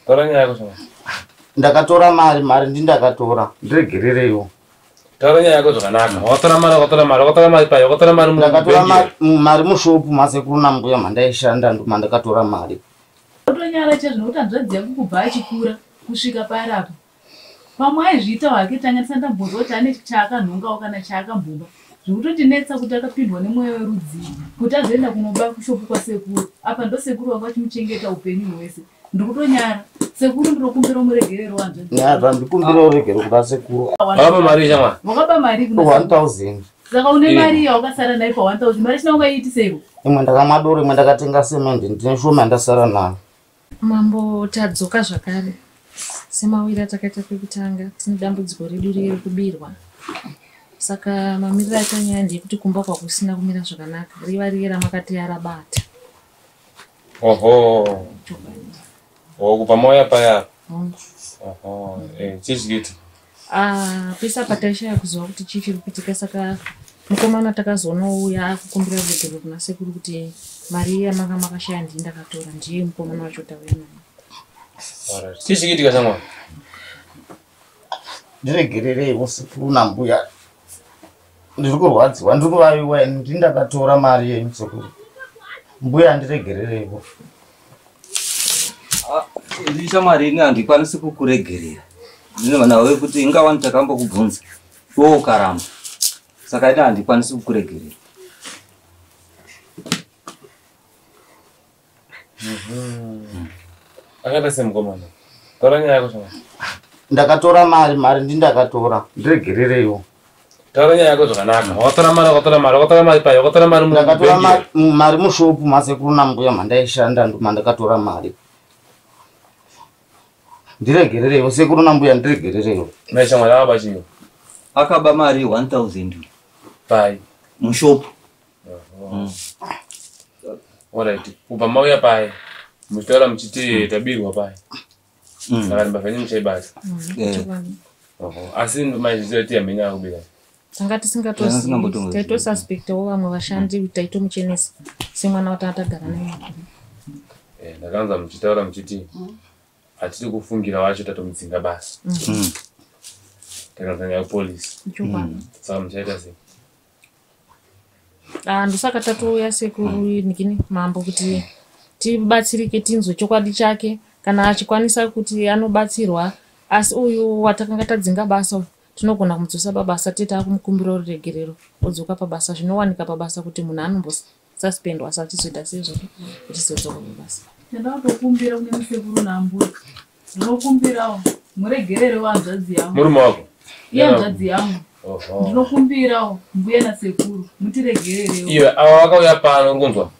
Taura nyaya yako shamwari. Ndakatora mari, mari ndindakatora. Ndiregerereiwo. Taura nyaya yako zvakanaka. Wakatora mari, wakatora mari, wakatora mari pai, wakatora mari Ndakatora mari mushopu masekuru nambuya mandaishanda ndimandakatora mari. Otonyara chaizvo nokuti hanzvadzi yako kubva achikura kusvika paari apa. Pamwe aizviitawo hake tanga tisati tambonzwa kuti ane chaakanhongawo kana chaakamboba. Zvikutotinetsa kuti akapindwa nemweya werudzii kuti azoenda kunoba kushopu kwasekuru. Apa ndosekuru vanga vachimuchengeta upenyu hwese. Ndikutonyara. Sekuru ndinokumbira muregerero hanzvadzi. Nyara ndikumbira uregero kuna sekuru. Wakaba mari shamwari. Wakaba mari kuna sekuru. 1000. Saka une mari yawakasara nayo pa 1000. Mari china ungaiitiseiko? Imwe ndakamwa doro, imwe ndakatenga semende, ndine shoma yandasara nayo. Mambo tadzoka zvakare. Semawiri atakaita pekutanga, tine dambudziko redu riye rekubirwa. Saka mamiriro aita nyaya ndeyekuti kumba kwakusina kumira zvakanaka. Riva riye ramakati yarabata. Oho. Oh, kubva mauya paya. Hongu. Oho. Eh, chii chikuitika? Ah, pese apa taishaya kuziva kuti chii chiri kuitika saka mukomana takazoona ouya akukumbira ruregerero kuna sekuru kuti mari iya manga makashaya ndii ndakatora ndiye mukomana wacho tauya naye. Alright. Chii chikuitika shamwari? Ndiregerereiwo sekuru nambuya. Ndiri kurwadziwa, ndiri kuvaviwa ini ndini ndakatora mari yenyu sekuru. Mbuya ndiregerereiwo. Ini shamwari ini handikwanisi kukuregerera. Ndine vana wekuti ingawani takambokubvunza iwe ukaramba. Saka ini handikwanisi kukuregerera. Akaita semukomana. Taura nyaya yako shamwari. Ndakatora mari, mari ndindakatora. Ndiregerereiwo. Taura nyaya yako zvakanaka. Wakatora mari, wakatora mari, wakatora mari pai, wakatora mari Ndakatora mubhengi. mari mushopu masekuru nambuya mandaishanda ndimandakatora mari. Ndiregerereiwo sekuru nambuya ndiregerereiwo. Mai shamwari akaba chii? Akaba mari 1000 Pai. mushopu. Alright. Kubva mauya pai. Muchitaura muchiti tabirwa pai. Saka mbavha yenyu muchaibata. Chokwadi. Oho. Asi maizviziva kuti yamhenya akubira. Tanga tisingatozii taitosuspectawo vamwe vashandi kuti taitomuchenesa semwana watanga tagara naye. Eh, ndakanzwa muchitaura muchiti hatiri kufungira wacho tatomudzinga basa. Takanzwa nyaya yepolisi. Chokwadi. Saka muchaita sei? Ah, ndosaka tatouya sekuru nikini mambo kuti tibatsirike tinzwe chokwadi chake kana achikwanisa kuti anobatsirwa asi uyu watakanga tadzinga basa uyu tinogona kumudzosa pabasa tete akumukumbira ruregerero odzoka pabasa zvinowanika pabasa kuti munhu anombosuspendwa asi achizoita seizvozvo achizodzoka pabasa. Chandakatokumbira kune musekuru nambuya. Ndinokumbirawo muregererewo hanzvadzi yangu. Murume wako? Iye hanzvadzi yangu. Oho. Ndinokumbirawo mbuya nasekuru mutiregererewo. Iwe ava vakauya pano uri kunzwa.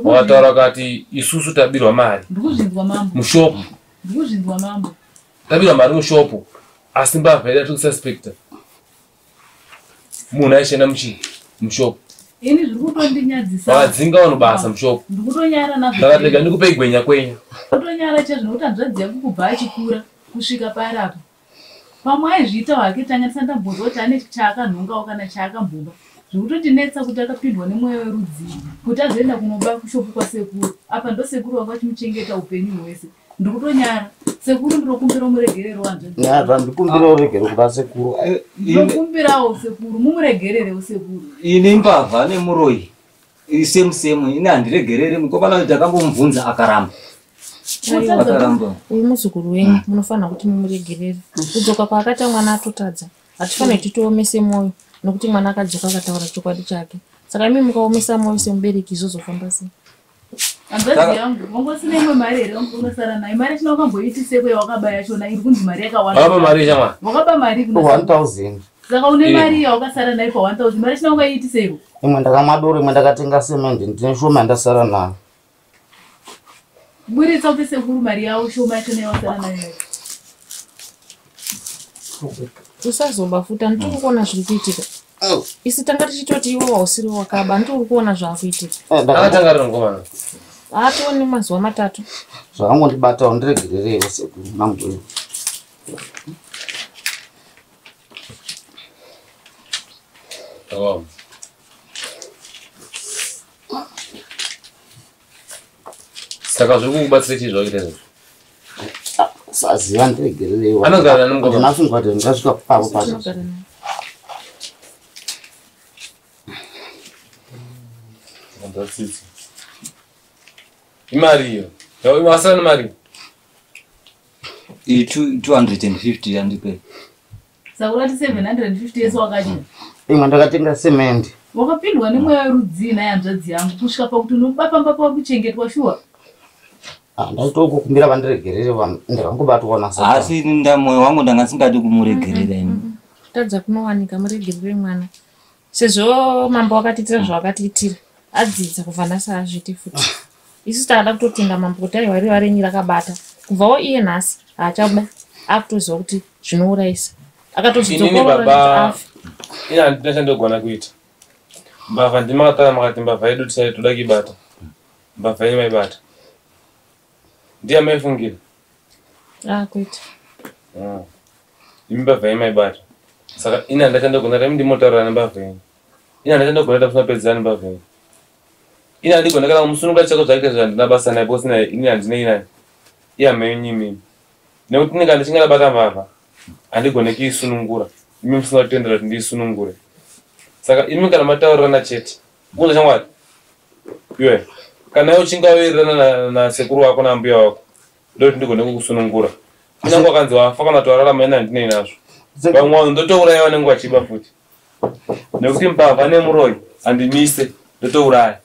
Wakataura kati isusu tabirwa mari Ndikuzvinzwa mambo. mushopu. Ndikuzvinzwa mambo. Tabirwa mari mushopu. Asi mbavha yedu yatiri kususpecta. Munhu aishanda muchii? Mushopu. Ini zviri kutondinyadzisa. Vakadzinga vanhu basa mushopu. Ndikutonyara nazvo. Ndakati rega ndikupei gwenya kwenya. Otonyara chaizvo nokuti hanzvadzi yako kubva achikura kusvika paari apa. Pamwe aizviitawo hake tanga tisati tambonzwa kuti ane chaakanhongawo kana chaakamboba. Zvikutotinetsa kuti akapindwa nemweya werudzii kuti azoenda kunoba kushopu kwasekuru. Apa ndosekuru vanga vachimuchengeta upenyu hwese. Ndikutonyara. Sekuru ndinokumbira muregerero hanzvadzi. Nyara ndikumbira uregero kuna sekuru. Ndinokumbirawo sekuru mumuregererewo sekuru. Ini mbavha nemuroyi. Same same ini handiregerere mukomana uyu takambomubvunza akaramba. Akaramba. Uyu muzukuru wenyu munofanira kuti mumuregerere. Kudzoka kwaakaita mwana atotadza. Hatifaniri kuti tiomese mwoyo nokuti mwana akadzoka akataura chokwadi chake. Saka imi mukaomesa mwoyo semubereki zvozofamba sei? Hanzvadzi yangu wangosina imwe mari here ungasara nayo mari yachona wakamboitiseko yawakaba yachona iri kunzi mari yakawanda. Wakaba mari shamwari. Wakaba mari kuna sekuru. 1000. Saka une mari yawakasara nayo pa 1000 mari yachona ungaiitiseiko? Imwe ndakamwa doro, imwe ndakatenga semende, ndine shoma yandasara nayo. Buritsa upe sekuru mari yavo shoma yachona yawasara nayo yacho. Usazoba futi handiti uri kuona zviri kuitika. Isi tanga tichitoti iwe wausiri wakaba handiti uri kuona zvaakuitika. Akatanga rini mukomana? Haatoni mazuva matatu. Zvakangondibatawo ndiregerereiwo sekuru nambuya. Tamam. Saka zviri kukubatsira chii zvavakuita izvozvo? Kusaziva, ndiregerereiwo. Anogara nani mukoma? Ndinafunga kuti ndingasvika pavo pacho. Tinogara naye. Hanzvadzi. Imari iyo. Wasara nemari. Iyi 250 yandipe. Saka urati 750 yese wakadya. Imwe ndakatenga semendi. Wakapindwa nemweya werudzii naye hanzvadzi yangu kusvika pakuti unoba pamba pakuchengetwa shuwa? Ndaitokukumbira vandiregerere, vanhu ndakangobatwa nasatani. Asi ini moyo wangu ndanga singadi kumuregerera ini. Kutadza kunowanika, muregerere mwana sezvo mambo wakatiitira zvawakatiitira, adzidza kubva nhasi haazviiti futi. Isu takada kutotenda mambo kuti aiwa, riva renyu rakabata. Kubvawo iye nhasi haachaba, akutoziva kuti zvinourayisa. Inini Akatozvidzokorora kuti baba afe. Ini handina chandogona kuita. Mbavha ndimakataura makati mbavha yedu tisai toda kuibata. Mbavha yenyu maibata. Ndiye amaifungira. Akuita. Imi mbavha yenyu maibata. Saka ini handina chandogona kuita, imi ndimotaurira nembavha yenyu. Ini handina chandogona kuita kusina pedzera nembavha yenyu. Ini handigona kana kumusunungura chako zvake zvo handina basa naye because naye ini handinei naye. Iye hama yenyu imimi. Nekuti ini kana ndichinge ndabata mbavha handigone kuisunungura. Imi musina kutendera kuti ndiisunungure. Saka imi kana mataurirana chete. Unza shamwari. Iwe kana iwe uchinge wawirirana nasekuru wako nambuya wako ndoti ndigone kukusunungura. Kunyange wakanzi wafa kana kuti wararama ini handinei nazvo. Vamwe vanhu ndotouraya vanenge vachiba futi. Nekuti mbavha nemuroyi handimise, ndotouraya.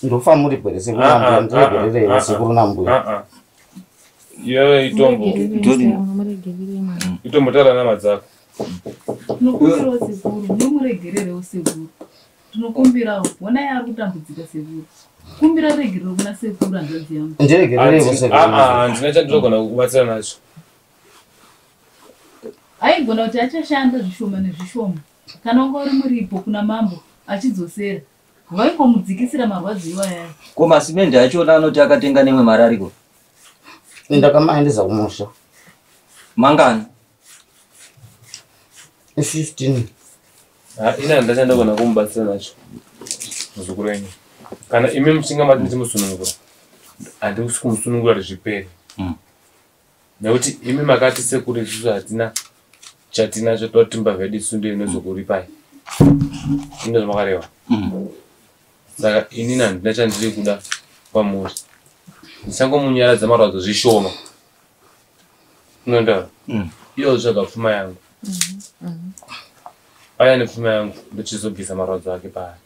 Ndofa muri here sekuru Ah, nambuya? ah, Ndiregerereiwo ah, ah, sekuru nambuya. Ah, ah. Iwewe itombo. Muregerere muregerere mwana. Itombotaura nama dzako. Tinokumbirawo sekuru, munomuregererewo sekuru. Tinokumbirawo, honai ari kutambudzika sekuru. Kumbira regerero kuna sekuru hanzvadzi yangu. Ndiregerereiwo sekuru Ah, ah, nambuya. handina chandinogona kukubatsira nacho. Aigona kuti achashanda zvishoma nezvishoma. Kana wanga uri muripo kuna mambo achidzosera. Vaingomudzikisira marwadzo iwayaya. Ko masimendi achona anoti akatenga nemwe mari ariko? Ndakamaendesa kumusha. Mangani? 15. Ah, ini handina chandinogona kumubatsira nacho. Muzukuru wenyu. Kana imi muchinge mati ndichimusunungura, handisi kumusunungura kuti zvipere. Nekuti imi makati sekuru isusu hatina chatinacho toti mbavha yedu isunde inozokuripai. Inde zvamakareva. Saka inini handina chandiri kuda kwamuri. Ndichangomunyaradza marwadzo zvishoma. Unondaura? Iye otsvaga pfuma yangu. Auya nepfuma yangu ndochizobvisa marwadzo ake paari.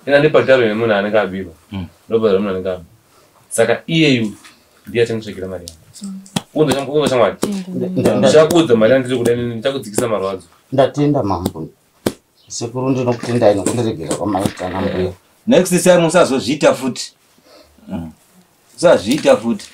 Ini handibhadharwe nemunhu anenge abirwa. Ndobhadhara munhu anenge abirwa. Saka iyeyu ndiye achanditsvagira mari yangu. Unza shamwari. Ndichakuudza mari yandiri kuda inini, ndichakudzikisa marwadzo. Ndatenda mambo. Sekuru, ndinokutendai nokundiregera kwamaita nambuya. Next time usazozviita futi. Usazviita futi.